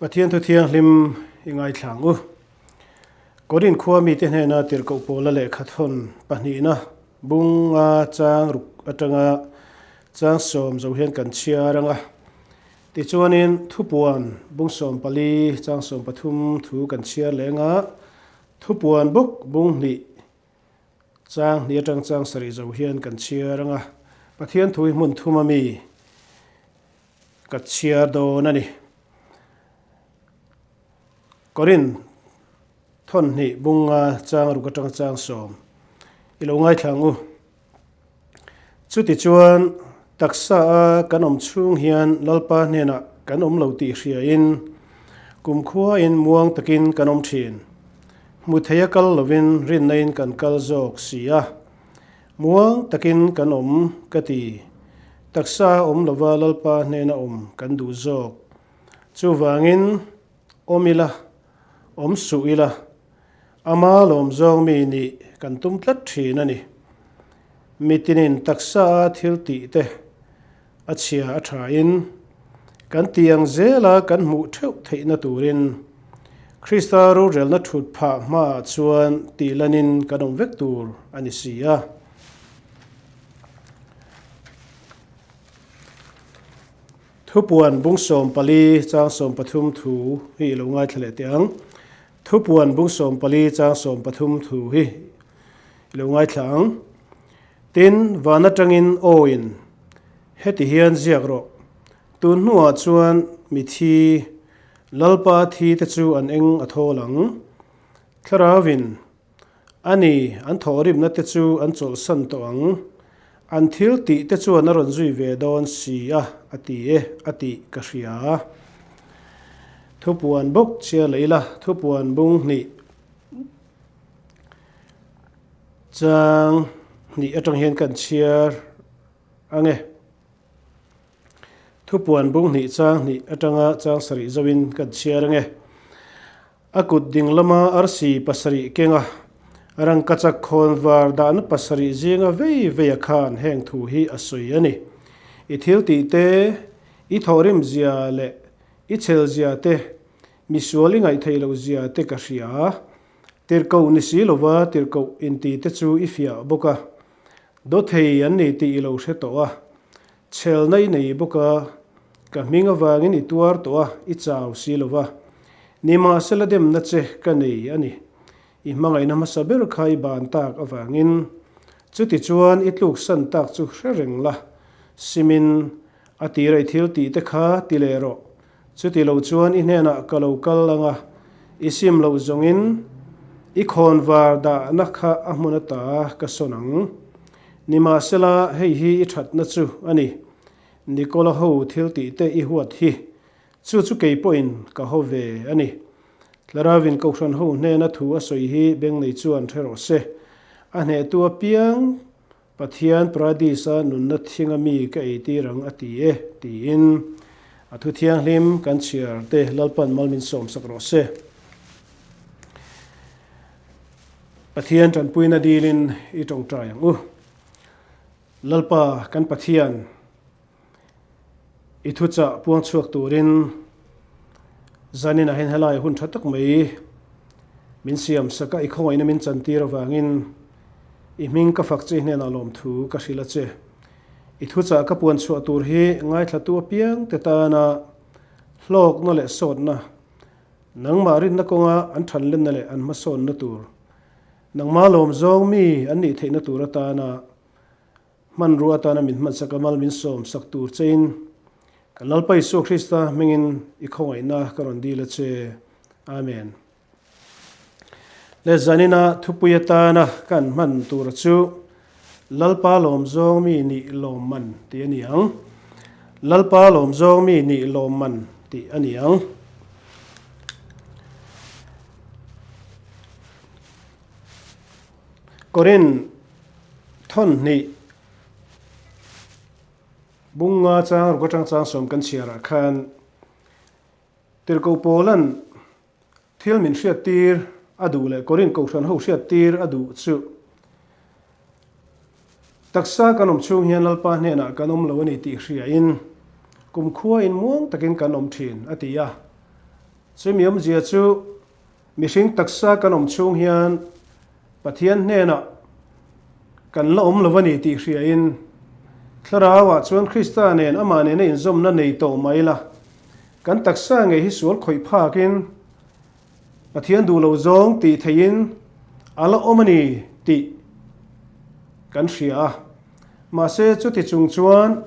Pathian thu thianghlim i ngaithla ang u. Korin khua mite hnena tirhkoh pawla lehkha thawn pahnihna bunga chang ruk atanga chang sawm zo hian kan chhiar ang a. Tichuanin thupuan bung 14 chang 13 thu kan chhiar leng a, thupuan bawk bung hnih chang hnih atang chang sarih zo hian kan chhiar ang a. Pathian thu hi hmun thum a mi ka chhiar dawn a ni. Korin thawn hnih bunga chang ruk atanga chang sawm i lo ngaithla ang u. Chutichuan taksa a kan awm chhung hian Lalpa hnenah kan awm lo tih hriain kumkhuain muang takin kan awm thin. Hmu theia kal lovin rinnain kan kal zawk si a. Muang takin kan awm ka ti. Taksa a awm lova Lalpa hnena awm kan duh zawk. Chuvangin awm ila, awm suh ila, ama lawm zawng mi nih kan tum tlat thin a ni. Mitinin taksa a thil tih te a chhia a thain kan tih ang zela kan hmuh theuh theihna turin Krista rorelna thut phah hmaah chuan tih lanin kan awm vek tur a ni si a. Thupuan bung 14 chang 13 thu hi i lo ngaithla leh teh ang. Thupuan bung 14 chang 13 thu hi i lo ngaithla ang. Tin, van atangin awin heti hian ziak rawh, Tun hnuah chuan mithi, Lalpa thi te chu an eng a thawl ang. Thlarauin A ni, an thawhrimna te chu an chawlhsan tawh ang. An thil tih te chuan a rawn zui ve dawn si a, a ti e, a tih ka hria. Thupuan bawk chhia leh ila, thupuan bung hnih chang hnih atang hian kan chhiar ang e. Thupuan bung hnih chang hnih atanga chang sarih zoin kan chhiar ang e. A kut ding lama arsi pasarih kenga rangkachak khawn var dahna pasarih zinga vei veia khan heng thu hi a sawi a ni. I thil tih te, i thawhrim zia leh i chhel zia te, misual i ngaihtheih loh zia te ka hria. Tirhkoh ni si lova tirhkoh inti te chu i fiah bawk a. Dawthei an ni tih i lo hre tawh a, chhelna i nei bawk a, ka hming avangin i tuar tawh a, i chau si lo va. Nimahsela demna che ka nei a ni. I hmangaihna hmasa ber kha i ban tak avangin chutichuan i tluksan tak chu hre reng la, simin a tira i thil tih te kha ti leh rawh. Chuti lo chuan i hnenah ka lo kal ang a, i sim loh zawngin i khawnvar dahna kha a hmun ata ka sawn ang. Nimahsela, hei hi i thatna chu a ni. Nikola ho thil tih te i huat hi, chu chu kei pawhin ka haw ve a ni. Tlaravin Kohhran ho hnena thu a sawi hi beng nei chuan hre rawh se. A hnehtu apiang Pathian Paradis-a nunna thinga mi ka eitir ang a ti e, tiin a thu thianghlim kan chhiar te Lalpan mal min sawmsak rawh se. Pathian tanpuina dilin i tawngtai ang u. Lalpa kan Pathian, i thuchah puang chhuak turin zanin ah hian helai hun tha tak mai min siam sak a, i khawngaihna min chantir avangin i hming ka fak che i hnenah lawmthu ka hrilh a che. I thuchah ka puan chhuah tur hi ngaithlatu apiang te tana hlawkna leh sawtna, nangmah rinna kawnga an thanlenna leh an hmasawnna tur, nangmah lawm zawng mi an nih theihna tur atana Hmanrua atana min hmansak a mal min sawm sak tur chein kan Lalpa Isua Krista hmingin i khawngaihna ka rawn dil a che. Amen. Le zanina thupui atana kan hman tur chu Lalpa lawm zawng mi nih lawm man tih a ni ang. Lalpa lawm zawng mi nih lawm man tih a ni ang. Korin thawn hnih bunga chang ruk atang chang sawm kan chhiarah khan Tirhkoh Paulan thil min hriattir a duh leh Korin kohhran ho hriattir a duh chu taksa kan awm chhung hian Lalpa hnenah kan awm lo a ni tih hriain kumkhua in muang takin kan awm thin a ti a. Chumi awmzia chu mihring taksa kan awm chhung hian Pathian hnenah kan la awm lo a ni tih hriain Thlarauah chuan Krista nen amah nena inzawmna nei tawh mai la, kan taksa ngei hi sual khawih phakin Pathian duh lo zawng tih theihin a la awm a ni tih kan hria a. Mahse chuti chung chuan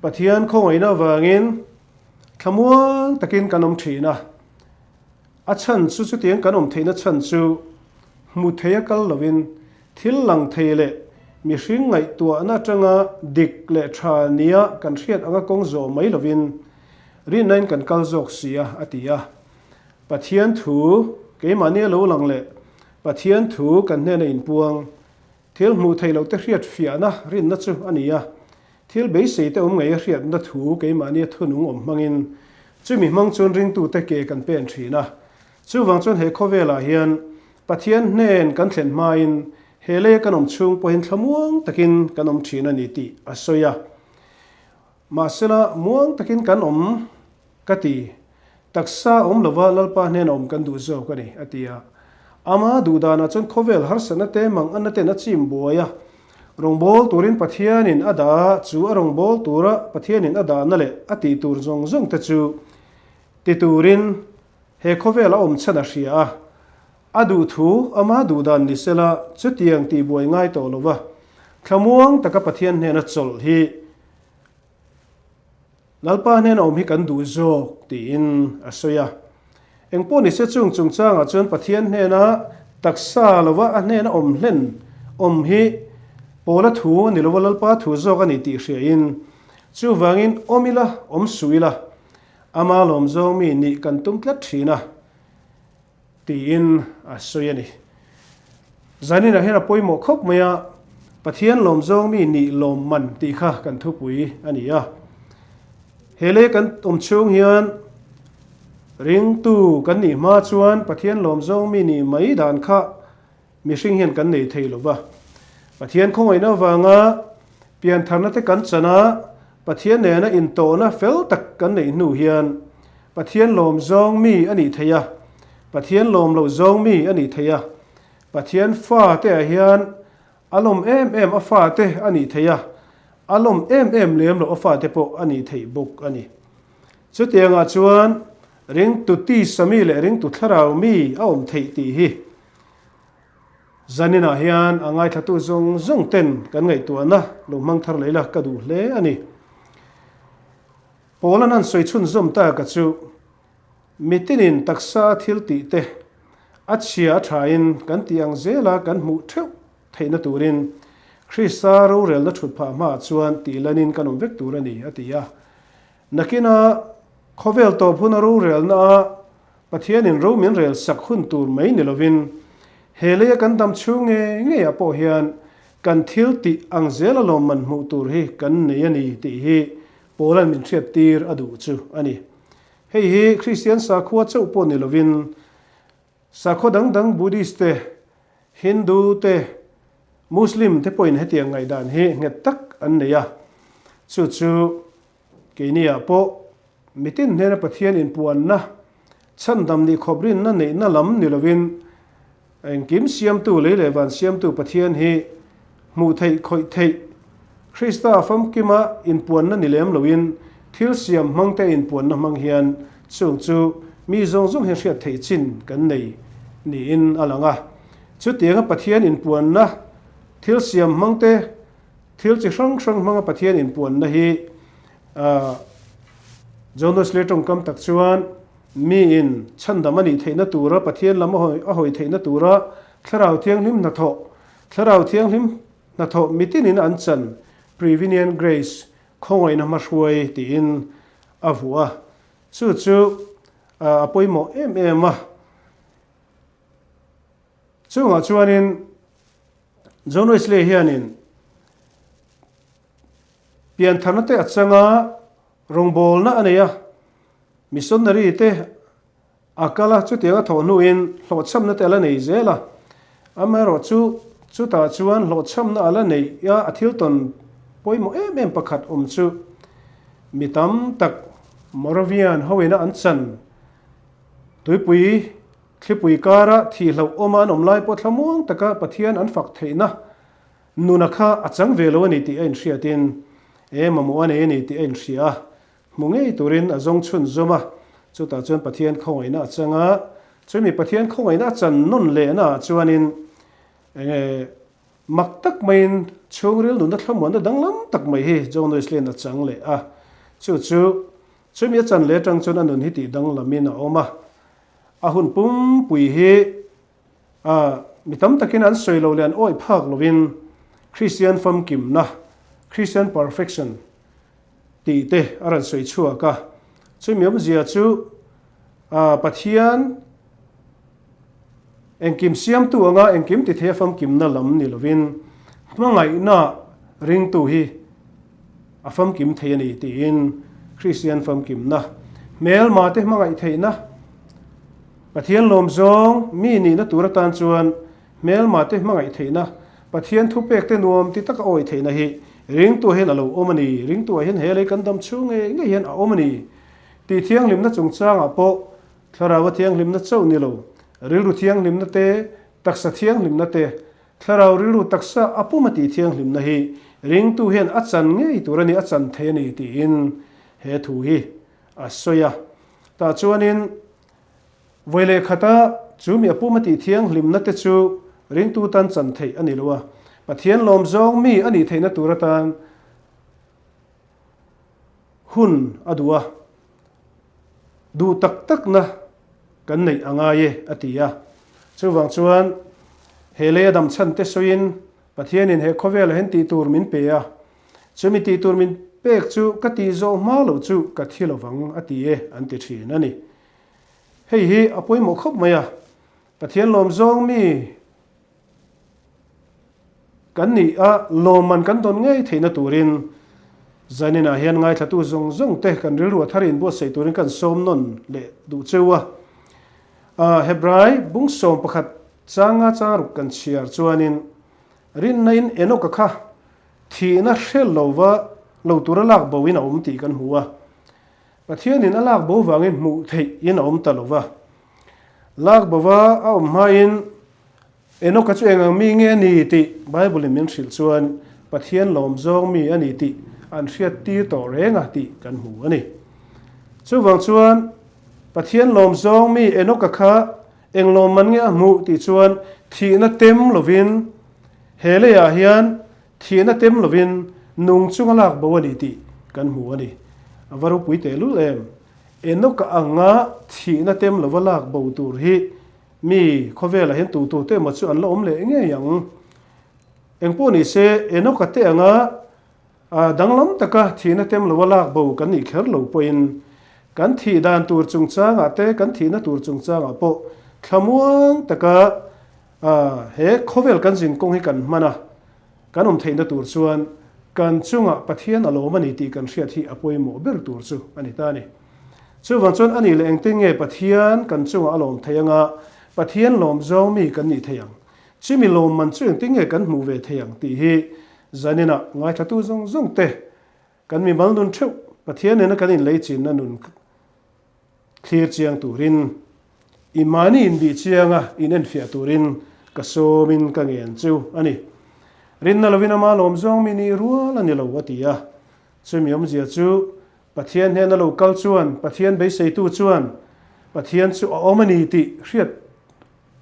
Pathian khawngaihna avangin thlamuang takin kan awm thin a. A chhan chu chutiang kan awm theihna chhan chu hmu thei a kal lovin thil lang thei leh mihring ngaihtuahna atanga dik leh tha nia kan hriat anga kawng zawh mai lovin rinnain kan kal zawk si a, a ti a. Pathian thu keimahni a lo lang leh Pathian thu kan hnena inpuang thil hmuh theih loh te hriat fiahna rinna chu a ni a. Thil beisei te awm ngei a hriatna thu keimahni a thunung awm hmangin chumi hmang chuan ringtute ke kan pen thin a. Chuvang chuan he khawvelah hian Pathian hnen kan thlen hmain he leia kan awm chhung pawhin thlamuang takin kan awm thin a ni tih a sawi a. Mahsela muang takin kan awm ka ti. Taksa awm lova Lalpa hnena awm kan duh zawk a ni, a ti a. Ama duh danah chuan khawvel harsatna te mang anna ten a chim buai a. Rawngbâwl turin Pathianin a dah a, chu a rawngbâwl tura Pathianin a dahna leh a tih tur zawng zawng te chu ti turin he khawvel a awm chhan a hria a. A duh thu ama duh dan ni sela chutiang tih buai ngai tawh lova thlamuang taka Pathian hnena chawlh hi Lalpa hnena awm hi kan duh zawk tiin a sawi a. Engpawh nise chung chungchangah chuan Pathian hnena taksa lova a hnena awm hlen awm hi Pawla thu a ni lova Lalpa thu zawk a ni tih hriain chuvangin awm ila awm suh ila ama lawm zawng mi nih kan tum tlat thin a. Tiin a sawi a ni. Zaninah hian a pawimawh khawp mai a, Pathian lawm zawng mi nih lawm man tih kha kan thupui a ni a. He lei kan awm chhung hian ringtu kan nih hma chuan Pathian lawm zawng mi nih mai dan kha mihring hian kan nei thei lo va. Pathian khawngaihna avanga piantharna te kan chan a, Pathian nena intawhna fel tak kan neih hnu hian Pathian lawm zawng mi a nih theih a, Pathian lawm loh zawng mi a nih theih a, Pathian fa te ah hian a lawm em em a fa te a nih theih a, a lawm em em lem loh a fa te pawh a nih theih bawk a ni. Chutiangah chuan ringtu tisa mi leh ringtu thlarau mi a awm theih tih hi Zaninah hian a ngaithlatu zawng zawng ten kan ngaihtuahna lo hmang thar leh ila ka duh hle a ni. Paul-a'n an sawi chhunzawm ta ka chu mitinin taksa a thil tih te a chhia a thain kan tih ang zela kan hmuh theuh theihna turin Krista rorelna thut phah hmaah chuan tih lanin kan awm vek tur a ni a ti a. Nakina khawvel tawp huna rorelna a Pathianin ro min rel sak hun tur mai ni lovin, he leia kan dam chhung ngei ngeiah pawh hian kan thil tih ang zela lawmman hmuh tur hi kan nei a ni tih hi Paula'n min hriattir a duh chu a ni. Hei hi Kristian sakhua chauh pawh ni lovin, sakhua dang dang Buddhist te, Hindu te, Muslim te pawhin hetiang ngaihdan hi nghet tak an nei a, chu chu Keiniah pawh mitin hnena Pathian inpuanna, chhandam nih khawp rinna neihna lam ni lovin engkim siamtu lei leh van siamtu Pathian hi hmuh theih khawih theih Krista famkima inpuanna ni lem loin thil siam hmangte inpuanna hmang hian chung chu mi zawng zawng hian hriat theih chin kan nei niin a lang a. Chutianga Pathian inpuanna thil siam hmangte Thil chi hrang hrang hmanga Pathian inpuanna hi John Wesley tawngkam tak chuan miin chhandam a nih theihna tura Pathian lam a hawi theihna tura Thlarau Thianghlim hnathawh, Thlarau Thianghlim hnathawh mitinin an chan, Prevenient Grace, khawngaihna hmahruai tiin a vuah a. Chu chu a pawimawh em em a. Chungah chuanin John Wesley hianin piantharna te a chang a, rawngbawlna a nei a, missionary te a kal a, chutiang a thawh hnuin hlawhchhamna te a la nei zel a. Amaherawh chu chutah chuan hlawhchhamna a la neih a, a thil tawn pawimawh em em pakhat awm chu mi tam tak Moravian hoina an chan. Tuipui thlipui kara thih hlauh awma an awm lai pawh thlamuang taka Pathian an fak theihna nuna kha a chang ve lo a ni tih a inhriatin e mamawh a nei a ni tih a inhria a, hmu ngei turin a zawng chhun zawm a, chutah chuan Pathian khawngaihna a chang a, chumi Pathian khawngaihna a chan nawn lehna ah chuanin enge mak tak maiin chhungril nunna thlamuanna danglam tak mai hi John Wesley-a'n a chang leh a, chu chu chumi a chan leh atang chuan a nun hi tih danglamin a awm a, a hun pumpui hi a mi tam takin an sawi lo leh an awih phak lovin Kristian famkimna, Christian perfection, tih te a rawn sawi chhuak a. Chumi awmzia chu Pathian engkim siamtu anga engkim ti thei a famkimna lam ni lovin hmangaihna ringtu hi a famkim thei a ni tiin Kristian famkimna hmelma te hmangaih theihna Pathian lawmzawng mi nihna tur atan chuan hmelma te hmangaih theihna Pathian thupek te nuam ti taka awih theihna hi ringtuah hian a lo awm a ni. Ringtuah hian he lei kan dam chhung ngei ngei hian a awm a ni. Tih thianghlimna chungchangah pawh Thlarau a thianghlimna chauh ni lo, rilru thianghlimna te, taksa thianghlimna te, Thlarau rilru taksa a pum a tih thianghlimna hi ringtu hian a chan ngei tur a ni, a chan thei a ni tiin he thu hi a sawi a. Tah chuanin Vawi leh khata chu mi a pum a tih thianghlimna te chu ringtu tan chan theih a ni lo a, Pathian lawm zawng mi a nih theihna tur atan hun a duh a, duh tak takna kan neih a ngai e a ti a. Chuvang chuan he lei a dam chhan te sawiin Pathianin he khawvelah hian tih tur min pe a, chumi tih tur min pek chu ka tih zawh hma loh chu ka thi lovang a ti e an ti thin a ni. Hei hi a pawimawh khawp mai a, Pathian lawm zawng mi kan nih a, lawmman kan dawn ngei theihna turin Zaninah hian ngaithlatu zawng zawng te kan rilru a thar inbuatsaih turin kan sawm nawn leh duh cheu a. Hebrai bung 11 changa changruk kan chhiar chuanin rinna in Enoka kha thihna hre lova lo tura lak bo in a awm tih kan hmu a. Pathianin a lak bo vangin hmuh theih in a awm ta lo va. Lak bova a awm hmain Enoka chu eng ang mi nge a ni tih Bible-in min hrilh chuan Pathian lawm zawng mi a ni tih an hriat tir tawh reng a tih kan hmu a ni. Chuvang chuan Pathian lawm zawng mi Enoka kha eng lawmman nge a hmuh tih chuan thihna tem lovin he leiah hian Thihna tem lovin nung chunga lak bo a ni tih kan hmu a ni. A va ropui tehlul em! Enoka anga thihna tem lova lak bo tur hi mi khawvelah hian tu tu te emaw chu an la awm leh ngei ang. Engpawh ni se, Enoka te anga danglam taka thihna tem lova lak bo kan nih kher lo pawhin kan thih dan tur chungchangah te, kan thihna tur chungchangah pawh thlamuang taka He khawvel kan zin kawng hi kan hman a, kan awm theihna tur chuan kan chungah Pathian a lawm a ni tih kan hriat hi a pawimawh ber tur chu a ni ta a ni. Chuvang chuan a nih leh engtin nge Pathian kan chungah a lawm thei anga Pathian lawm zawng mi kan nih thei ang? Chumi lawmman chu engtin nge kan hmuh ve thei ang tih hi zaninah ngaithlatu zawng zawng te kan mimal nun theuh Pathian nena kan inlei chinna nun Thlir chiang turin, i mahni inbih chianga in enfiah turin ka sawmin ka ngen chu a ni. Rinna lovin ama lawm zawng mi nih rual a ni lo a ti a. Chumi awmzia chu Pathian hnena lo kal chuan Pathian beiseitu chuan Pathian chu a awm a ni tih hriat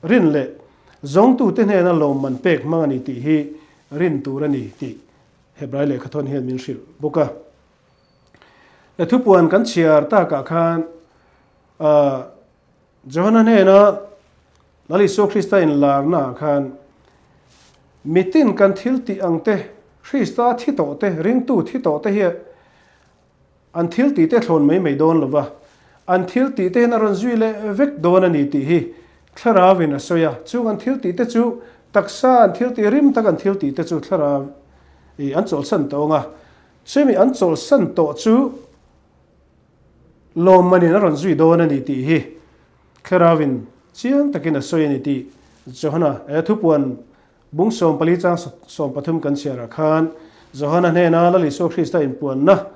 rin leh zawngtute hnena lawmman pek hmang a ni tih hi rin tur a ni tih Hebrai lehkhathawn hian min hrilh bawk a. He thupuan kan chhiar takah khan Johana hnena Lal Isua Krista inlarnaah khan mitin kan thil tih ang te, Krista thi tawh te, ringtu thi tawh te hi an thil tih te thlawn mai mai dawn lo va, an thil tih te hian a rawn zui leh vek dawn a ni tih hi Thlarauin a sawi a. Chung an thil tih te chu taksa an thil tih rim tak an thil tih te chu Thlarau i an chawlhsan tawh ang a. Chumi an chawlhsan tawh chu lawmmanin a rawn zui dawn a ni tih hi Thlarauin chiang takin a sawi a ni tih Johana he thupuan bung 14 chang 13 kan chhiarah khan Johana hnena Lal Isua Krista inpuanna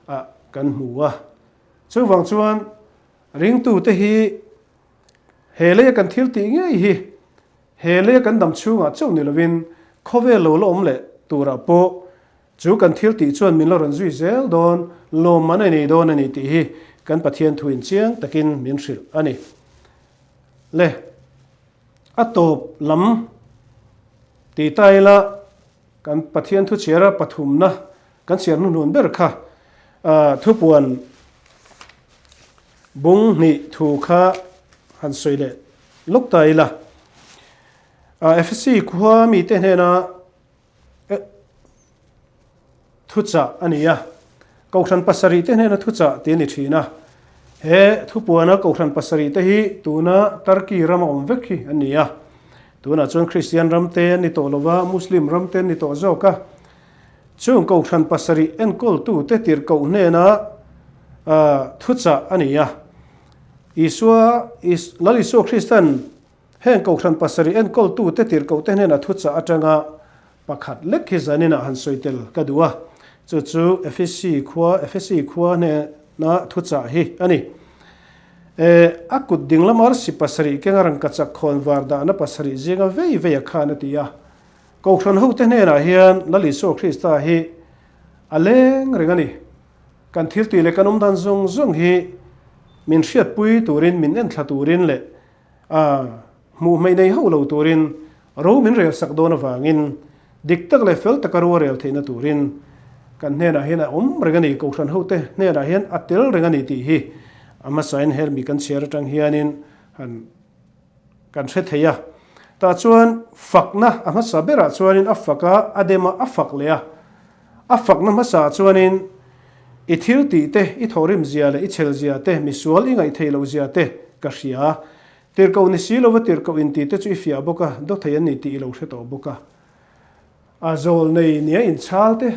ah kan hmu a. Chuvang chuan ringtute hi. He leia kan thil tih ngei hi he leia kan dam chhungah chauh ni lovin khawvel lo la awm leh turah pawh chu kan thil tih chuan min la rawn zui zel dawn, lawmman a nei dawn a ni tih hi kan Pathian thuin chiang takin min hrilh a ni. Le, a tawp lam ti ta ila kan Pathian thu chhiara pathumna kan chhiar hnuhnun ber kha thupuan bung hnih thu kha han sawi leh lawk ta ila. Efesi khua mite hnena Thuchah a ni a, Kohhran pasarih te hnena thuchah tih a ni thin a. He thupuana Kohhran pasarih te hi tuna Turkey rama awm vek hi an ni a. Tunah chuan Kristian ram te an ni tawh lova, Muslim ram te an ni tawh zawk a. Chung Kohhran pasarih enkawltu te tirhkoh hnena thuchah a ni a. Isua, Lal Isua Kristan Heng Kohhran pasarih enkawltute tirhkohte hnena thuchah atanga pakhat lek hi zaninah han sawi tel ka duh a, chu chu Efesi khua, Efesi khua hnena thuchah hi a ni. E, a kut dinglam arsi pasarih kenga rangkachak khawn var dahna pasarih zinga vei vei a khan a ti a. Kohhran hote hnenah hian Lal Isua Krista hi a leng reng a ni. Kan thiltih leh kan awmdan zawng zawng hi min hriatpui turin, min enthla turin leh A hmuh hmeih nei hauh lo turin ro min rel sak dawn avangin dik tak leh fel taka ro a rel theihna turin kan hnenah hian a awm reng a ni, Kohhran hote hnenah hian a tel reng a ni tih hi a hmasain helmi kan chhiar atang hianin han kan hre thei a. Tah chuan fakna a hmasa berah chuanin a fak a, a dem a, a fak leh a. A fakna hmasaah chuanin i thil tih te, i thawhrim zia leh i chhel zia te, misual i ngaih theih loh zia te ka hria. Tirhkoh ni si lova tirhkoh inti te chu i fiah bawk a, daw thei an ni tih i lo hre tawh bawk a. A zawl nei nia inchhal te,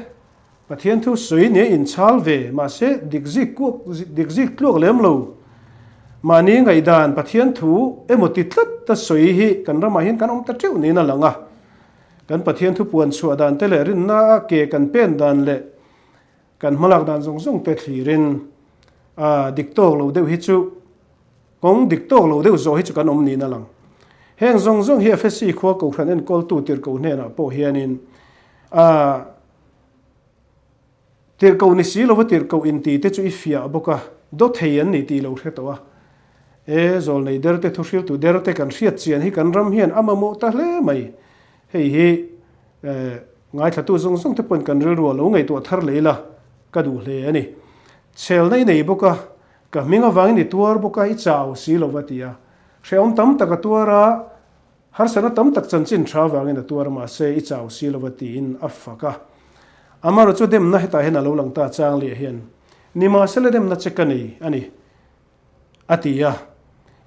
Pathian thu sawi nia inchhal ve, mahse dik zik kuak dik zik tluak lem lo. Mahni ngaihdan Pathian thu emaw ti tlat ta sawi hi kan ramah hian kan awm ta teuh niin a lang a. Kan Pathian thu puan chhuah dan te leh rinna a ke kan pen dan leh kan hmalak dan zawng zawng te thlirin a dik tawk lo deuh hi chu kawng dik tawk lo deuh zawh hi chu kan awm niin a lang. Heng zawng zawng hi Efesi khua Kohhran enkawltu tirhkoh hnenah pawh hianin a Tirhkoh ni si lova tirhkoh inti te chu i fiah bawk a, daw thei an ni tih lo hre tawh a. E, zawlnei der te, thuhriltu der te kan hriat chian hi kan ram hian a mamawh ta hle mai. Hei hi e, ngaithlatu zawng zawng te pawhin kan rilru a lo ngaihtuah thar leh ila ka duh hle a ni. Chhelna i nei bawk a, ka hming avangin i tuar bawk a, i chau si lova ti a. Hrehawm tam tak a tuar a, Harsatna tam tak chanchin tha avangin a tuar a, mahse i chau si lova tiin a fak a. Amaherawhchu chu demna hetah hian a lo lang ta chang leh hian, Nimahsela demna che ka nei a ni, a ti a.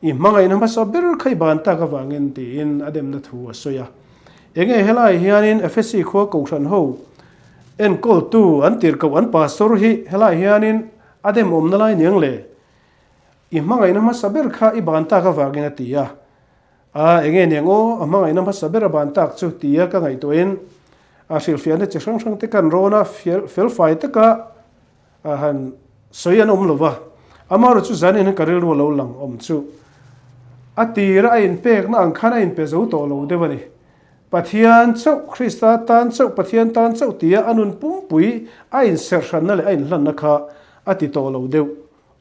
I hmangaihna hmasa ber kha i ban tak avangin tiin a demna thu a sawi a. Enge helai hianin Efesi khua Kohhran ho enkawltu an tirhkoh an pastor hi helai hianin a dem awmna lai niang le? I hmangaihna hmasa ber kha i ban tak avangin a ti a. A, enge niang aw, a hmangaihna hmasa ber a ban tak chu tia ka ngaihtuahin a hrilhfiahna chi hrang hrang te kan rawn a, felfai taka han sawi an awm lo va. Amaherawhchu chu zanin hian ka rilru a lo lang awm chu a tira a inpekna ang khan a inpe zo tawh lo deuh a ni. Pathian chauh, Krista tan chauh, Pathian tan chauh tia a nun pumpui a inserhranna leh a inhlanna kha a ti tawh lo deuh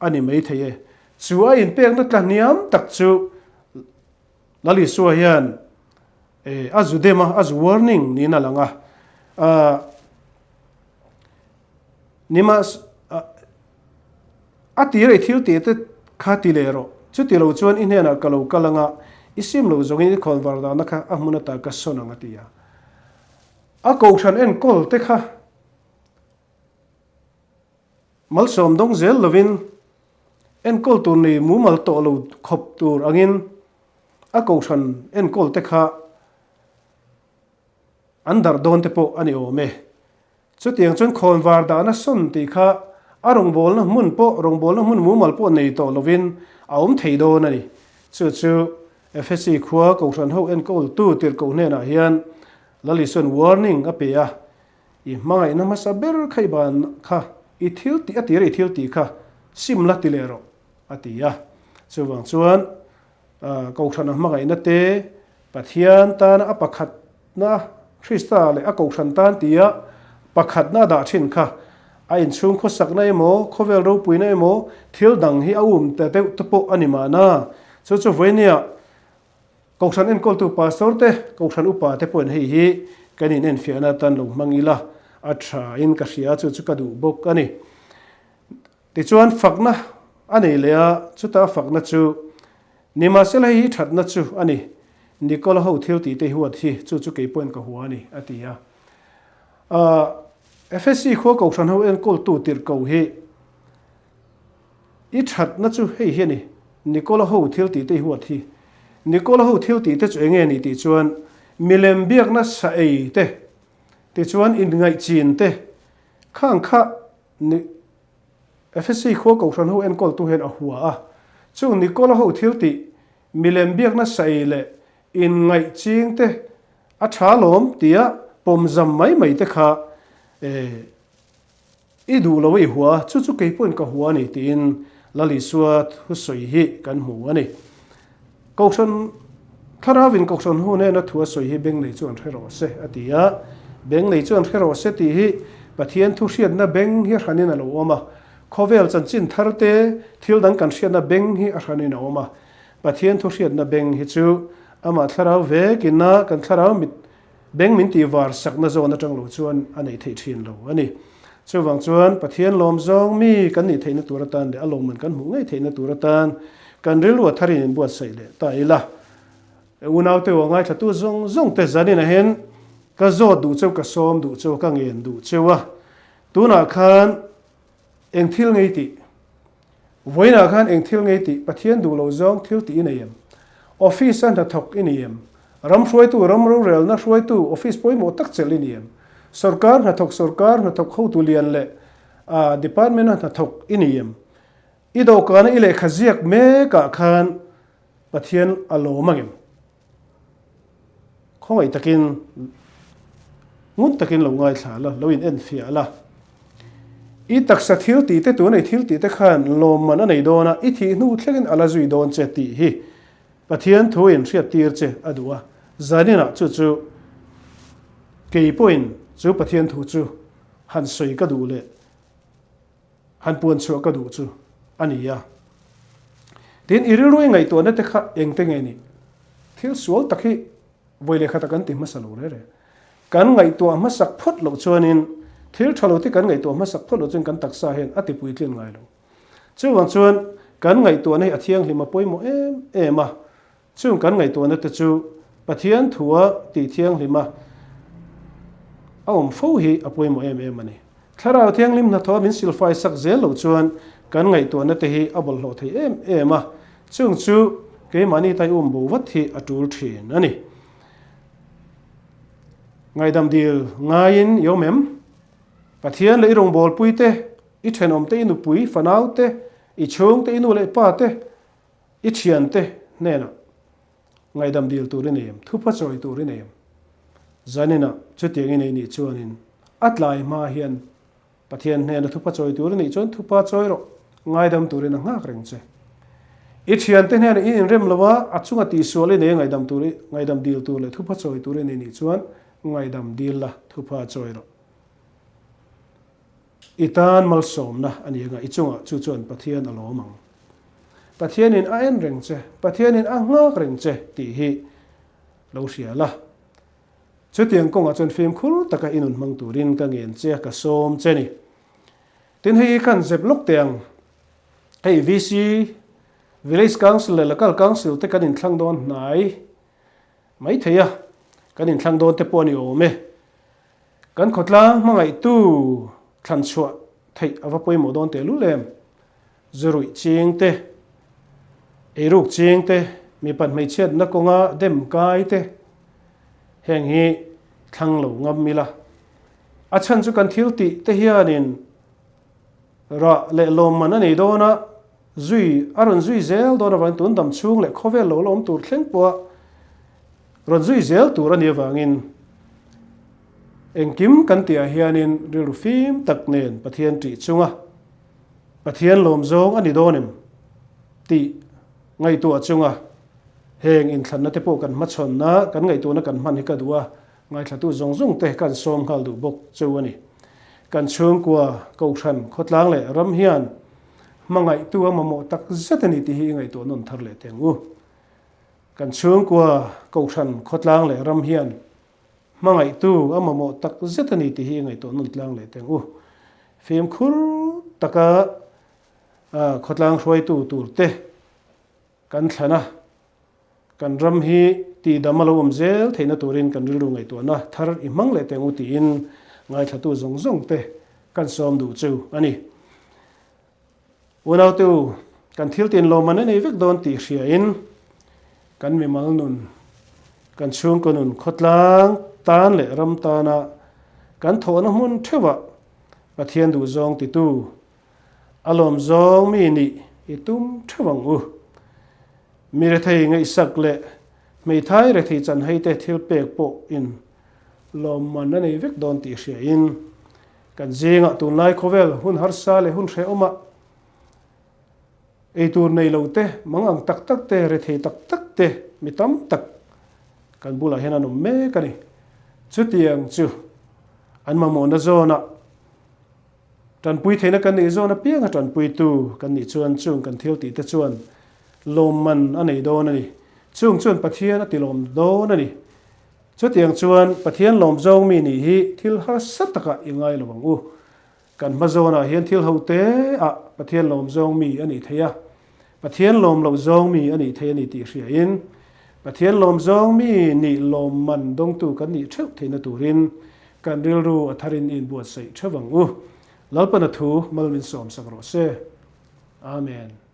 a ni maithei e. Chu a inpekna tlahniam tak chu Lal Isua hian a zu dem a, a zu warning niin a lang a. Nimah a tir ei thil tih te kha ti leh rawh. Chuti lo chuan i hnenah ka lo kal anga, i sim lo zawngin i khawn var dahna kha a hmun ata ka sawn ang a ti a. A kohhran enkawl te kha Malsawm dawng zel lovin enkawl tur nei mumal tawh lo khawp tur angin a kohhran enkawl te kha an darh dawn te pawh a ni awm e. Chutiang chuan khawnvar dahna sawn tih kha a rawngbawlna hmun pawh rawngbawlna hmun mumal pawh nei tawh lovin a awm thei dawn a ni. Chu chu Efesi khua kohhran ho enkawltu tirhkoh hnenah hian Lal Isuan warning a pe a, I hmangaihna hmasa ber kha i ban kha, i thil tih a tir a i thil tih kha sim la ti leh rawh, a ti a. Chuvang chuan. Kohhran a hmangaihna te, Pathian tana a pakhatna, Krista leh a kohhran tan tia pakhatna a dah thin kha a inchhung khawsakna emaw, khawvel ropuina emaw thil dang hi a um ta deuh te pawh a ni mahna. Chu chu vawinia Kohhran enkawltu Pastor te, Kohhran upa te pawhin hei hi kan inenfiahna atan lo hmang ila a tha in ka hria chu chu ka duh bawk a ni. Tichuan fakna a nei leh a, chuta fakna chu nimahsela hei hi thatna chu a ni, Nikola ho thil tih te huat hi chu chu kei pawhin ka hua a ni, a ti a. Efesi khua Kohhran ho enkawltu tirhkoh hi I thatna chu hei hi a ni, Nikola ho thil tih te i huat hi. Nikola ho thil tih te chu enge ni tih chuan milem biakna sa ei te, tichuan inngaihchin te, khang kha ni Efesi khua kohhran ho enkawltu hian a hua a. Chung Nikola ho thil tih milem biakna sa ei leh inngaihching te a tha lawm tia pawmzam mai mai te kha eh I duh lo i hua, chu chu kei pawhin ka hua a ni tiin Lal Isua thusawi hi kan hmu a ni. Kohhran Thlarauin Kohhran hu nena thu a sawi hi beng nei chuan hre rawh se a ti a. Beng nei chuan hre rawh se tih hi Pathian thu hriatna beng hi a hranin a lo awm a. Khawvel chanchin thar te thil dang kan hriatna beng hi a hranin a awm a. Pathian thu hriatna beng hi chu amah thlarau vekina kan thlarau mit Beng min tih var sakna zawn atang lo chuan a neih theih thin lo a ni. Chuvang chuan Pathian lawm zawng mi kan nih theihna tur atan leh a lawmman kan hmuh ngei theihna tur atan kan rilru a tharin inbuatsaih leh ta ila. Unaute aw ngaithlatu zawng zawng te zanin ahin ka zawt duh cheu, ka sawm duh cheu, ka ngen duh cheu a. Tunah khan eng thil ngei tih? Vawiinah khan eng thil ngei tih Pathian duh lo zawng thil tih i nei em? Office a hnathawk i ni em? Ram hruaitu, ram rorelna hruaitu, office pawimawh tak chelh i ni em? Sorkar hnathawk, sorkar hnathawk hotu lian leh department a hnathawk i ni em? I dawhkana i lehkha ziak mekah khan Pathian a lawm angem? Khawngaih takin ngun takin lo ngaithla la, lo in enfiah la. I taksa thil tih te tuna i thil tih te khan lawmman a nei dawn a, i thih hnu thlengin a la zui dawn che tih hi Pathian thu in hriattir che a duh a. Zaninah chu chu kei pawhin chu Pathian thu chu han sawi ka duh leh Han puan chhuah ka duh chu a ni a. Tin, i rilru i ngaihtuahna te kha engte nge ni? Thil sual tak hi vawi leh khata kan ti hmasa lo rere. Kan ngaihtuah hmasak phawt loh chuanin thil tha lo te kan ngaihtuah hmasak phawt loh chuan kan taksa hian a ti puitlin ngai lo. Chuvang chuan kan ngaihtuahna hi a thianghlim a pawimawh em em a. Chung kan ngaihtuahna te chu Pathian thua tih thianghlima a awm fo hi a pawimawh em em a ni. Thlarau Thianghlim hnathawh min silfai sak zel loh chuan kan ngaihtuahna te hi a bawlhhlawh thei em em a, chung chu keimahni tai um bo vat hi a tul thin a ni. Ngaihdam dil ngaiin i awm em? Pathian leh i rawngbawlpui te, i thenawm te, i nupui, fanau te, i chhung te, i nu leh pa te, I thiante hnenah ngaihdam dil tur i nei em? Thupa chawi tur i nei em? Zaninah chutiang i nei nih chuanin a tlai hma hian Pathian hnena thupa chawi tur i nih chuan thupa chawi rawh, ngaidam turin a nghak reng che. I thiante hnenah i inrem lo a, a chunga tihsual i nei a ngaihdam tur i ngaihdam dil tur leh thupa chawi tur i nei nih chuan ngaihdam dil la, thupa chawi rawh. I tan malsawmna a ni anga i chungah chu chuan Pathian a lawm ang. Pathianin a en reng che, Pathianin a nghak reng che tih hi lo hria la. Chutiang kawngah chuan fimkhur taka i nun hmang turin ka ngen che a, ka sawm che ni. Tin hei hi khan zep lawk teh ang. Hei VC, Village Council leh Local Council te kan inthlang dawn hnai mai thei a, kan inthlang dawn te pawh a ni awm e. Kan khawtlang hmangaihtu thlan chhuah theih a va pawimawh dawn tehlul em? Zuruih ching te, eiruk ching te, mipat hmeichhiatna kawnga dem kai te, heng hi thlang lo ngam ila. A chhan chu kan thil tih te hianin rah leh lawmman a nei dawn a, zui a rawn zui zel dawn avangin tun dam chhung leh khawvel lo la awm tur thleng pawha rawn zui zel tur a nih avangin engkim kan tihah hianin rilru fim tak nen Pathian ṭih chunga Pathian lawm zawng a ni dawn em tih ngaihtuah chunga. Heng inthlanna te pawh kan hmachhawnna, kan ngaihtuahna kan hman hi ka duh a, ngaithlatu zawng zawng te kan sawm nghal duh bawk cheu a ni. Kan chhungkua, Kohhran, khawtlang leh ram hian hmangaihtu a mamawh tak zet a ni tih hi i ngaihtuah nawn thar leh teh ang u. Kan chhungkua, Kohhran, khawtlang leh ram hian hmangaihtu a mamawh tak zet a ni tih hi i ngaihtuah nawn tlang leh teh ang u. Fimkhur taka khawtlang hruaitu tur te kan thlan a, kan ram hi tihdam a lo awm zel theihna turin kan rilru ngaihtuahna thar i hmang leh teh ang u tiin ngaithlatu zawng zawng te kan sawm duh chu a ni. Unaute u, kan thil tin lawmman a nei vek dawn tih hriain kan mimal nun, kan chhungkaw nun khawtlang tan leh ram tana kan thawhna hmun theuhah Pathian duhzawng titu A lawm zawng mi nih i tum theuh ang u. Mi rethei ngaihsak leh hmeithai rethei chanhei te thil pek pawh in lawmman a nei vek dawn tih hria in kan zingah tunlai khawvel hun harsa leh hun hrehawmah eitur nei lo te, mangang tak tak te, rethei tak tak te mi tam tak kan bulah hian an awm mek a ni. Chutiang chu an mamawhna zawnah Tanpui theihna kan nih zawn apianga tanpuitu kan nih chuan chung kan thil tihte chuan lawmman a nei dawn a ni. Chung chuan Pathian a tilawm dawn a ni. Chutiang chuan Pathian lawm zawng mi nih hi thil harsa takah i ngai lo ang u. Kan hma zawnah hian thil ho te ah Pathian lawm zawng mi a nih theih a, Pathian lawm loh zawng mi a nih theih a ni tih hriain Pathian lawm zawng mi nih lawmman dawngtu kan nih theuh theihna turin Kan rilru a tharin i inbuatsaih theuh ang u. Lalpana thu mal min sawmsak rawh se. Amen.